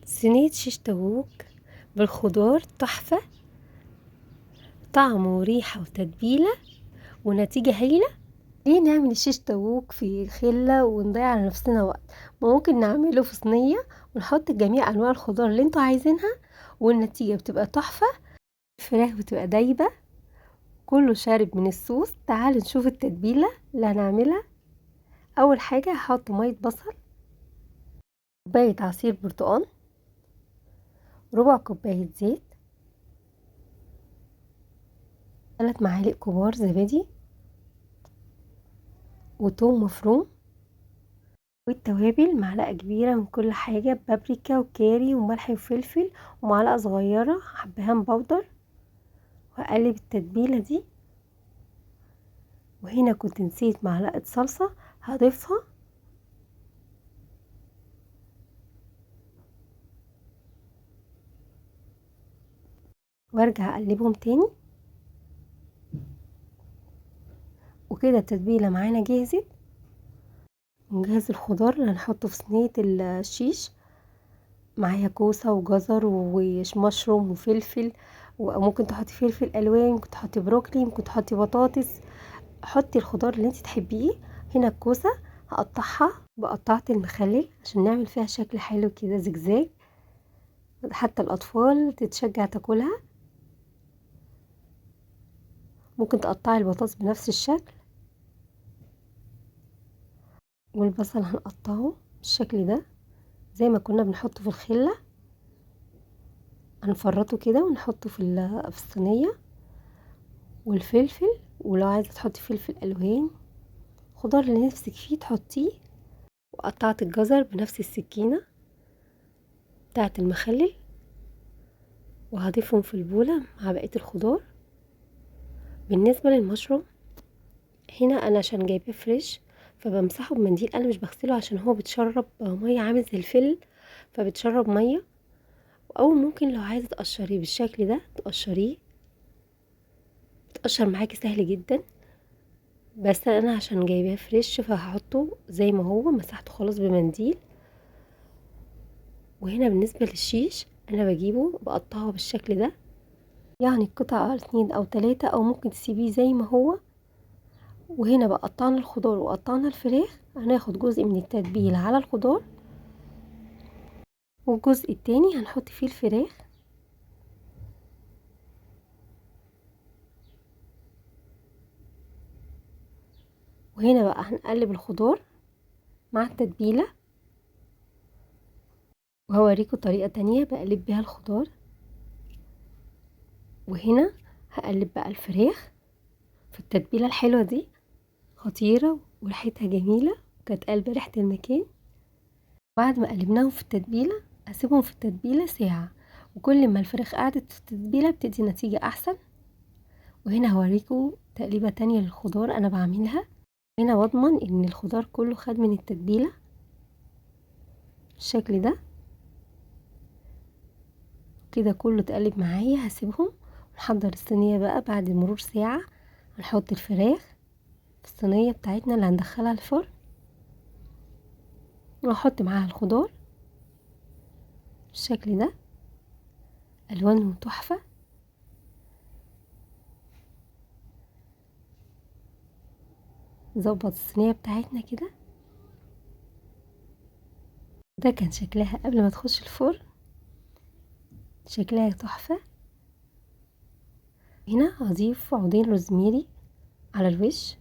صينية شيش طاووق بالخضار تحفة، طعم وريحة وتتبيلة ونتيجة هايلة. ليه نعمل الشيش طاووق في خلة ونضيع على نفسنا وقت؟ ممكن نعمله في صينية ونحط جميع انواع الخضار اللي انتوا عايزينها والنتيجة بتبقى تحفة. الفراخ بتبقى دايبة، كله شارب من الصوص. تعالوا نشوف التتبيلة اللي هنعملها. اول حاجة هحط مية بصل، كوباية عصير برتقان، ربع كوباية زيت، 3 معالق كبار زبادي، وتوم مفروم، والتوابل معلقة كبيرة من كل حاجة، بابريكا وكاري وملح وفلفل، ومعلقة صغيرة حبهان بودر. وهقلب التتبيلة دي. وهنا كنت نسيت معلقة صلصة هضيفها. وارجع اقلبهم تاني. وكده التتبيلة معانا جاهزة. نجهز الخضار اللي هنحطه في صينية الشيش. معايا كوسة وجزر ومشروم وفلفل، وممكن تحطي فلفل الوان، ممكن تحطي بروكلي، ممكن تحطي بطاطس، حطي الخضار اللي انت تحبيه. هنا الكوسة هقطعها بقطعة المخلل عشان نعمل فيها شكل حلو كده زجزاج، حتى الاطفال تتشجع تاكلها. ممكن تقطعي البطاطس بنفس الشكل. والبصل هنقطعه بالشكل ده زي ما كنا بنحطه في الخلة، هنفرطه كده ونحطه في الصينية. والفلفل، ولو عايزة تحطي فلفل ألوان، خضار اللي نفسك فيه تحطيه. وقطعت الجزر بنفس السكينة بتاعة المخلل، وهضيفهم في البولة مع بقية الخضار. بالنسبة للمشروم هنا أنا عشان جايباه فريش فبمسحه بمنديل، أنا مش بغسله عشان هو بتشرب مية، عامل زي الفل فبتشرب مية. أو ممكن لو عايزة تقشريه بالشكل ده تقشريه، بتقشر معاكي سهل جدا. بس أنا عشان جايباه فريش فهحطه زي ما هو، مسحته خالص بمنديل. وهنا بالنسبة للشيش أنا بجيبه بقطعه بالشكل ده، يعني القطعة 2 أو 3، أو ممكن تسيبيه زي ما هو. وهنا بقى قطعنا الخضار وقطعنا الفراخ، هناخد جزء من التتبيلة على الخضار، والجزء التاني هنحط فيه الفراخ. وهنا بقى هنقلب الخضار مع التتبيلة، وهوريكم طريقة تانية بقلب بيها الخضار. وهنا هقلب بقى الفراخ في التتبيلة الحلوة دي، خطيرة وريحتها جميلة، وكانت قلب ريحة المكان. بعد ما قلبناهم في التتبيلة هسيبهم في التتبيلة ساعة، وكل ما الفراخ قعدت في التتبيلة بتدي نتيجة أحسن. وهنا هوريكم تقليبة تانية للخضار أنا بعملها. هنا بضمن إن الخضار كله خد من التتبيلة بالشكل ده كده، كله اتقلب معايا. هسيبهم ونحضر الصينية بقى. بعد مرور ساعة هنحط الفراخ في الصينية بتاعتنا اللي هندخلها الفرن، واحط معاها الخضار بالشكل ده، الوانه تحفة. نظبط الصينية بتاعتنا كده. ده كان شكلها قبل ما تخش الفرن، شكلها تحفة. هنا هضيف عودين روزميري على الوش،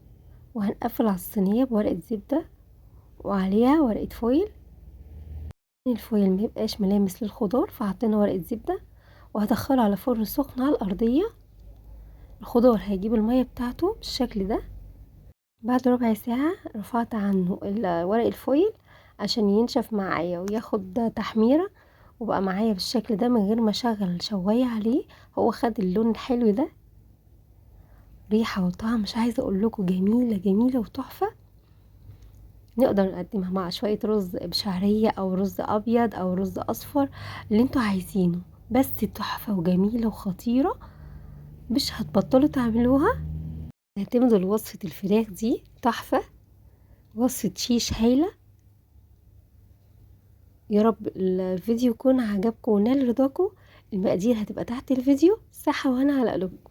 وهنقفل على الصينية بورقة زبدة وعليها ورقة فويل. الفويل ما يبقاش ملامس للخضار، فحطينا ورقة زبدة، وهدخله على فرن سخن على الأرضية. الخضار هيجيب المية بتاعته بالشكل ده. بعد ربع ساعة رفعت عنه ورق الفويل عشان ينشف معايا وياخد تحميرة، وبقى معايا بالشكل ده من غير ما اشغل شواية عليه. هو خد اللون الحلو ده، ريحة وطعم مش عايزة اقول لكم، جميلة جميلة وتحفة. نقدر نقدمها مع شوية رز بشعرية او رز ابيض او رز اصفر، اللي انتوا عايزينه، بس تحفة وجميلة وخطيرة، مش هتبطلوا تعملوها. اعتمدوا لوصفة الفراخ دي تحفة، وصفة شيش هايلة. يا رب الفيديو يكون عجبكم ونال رضاكم. المقادير هتبقى تحت الفيديو. صحة وهنا على قلوبكم.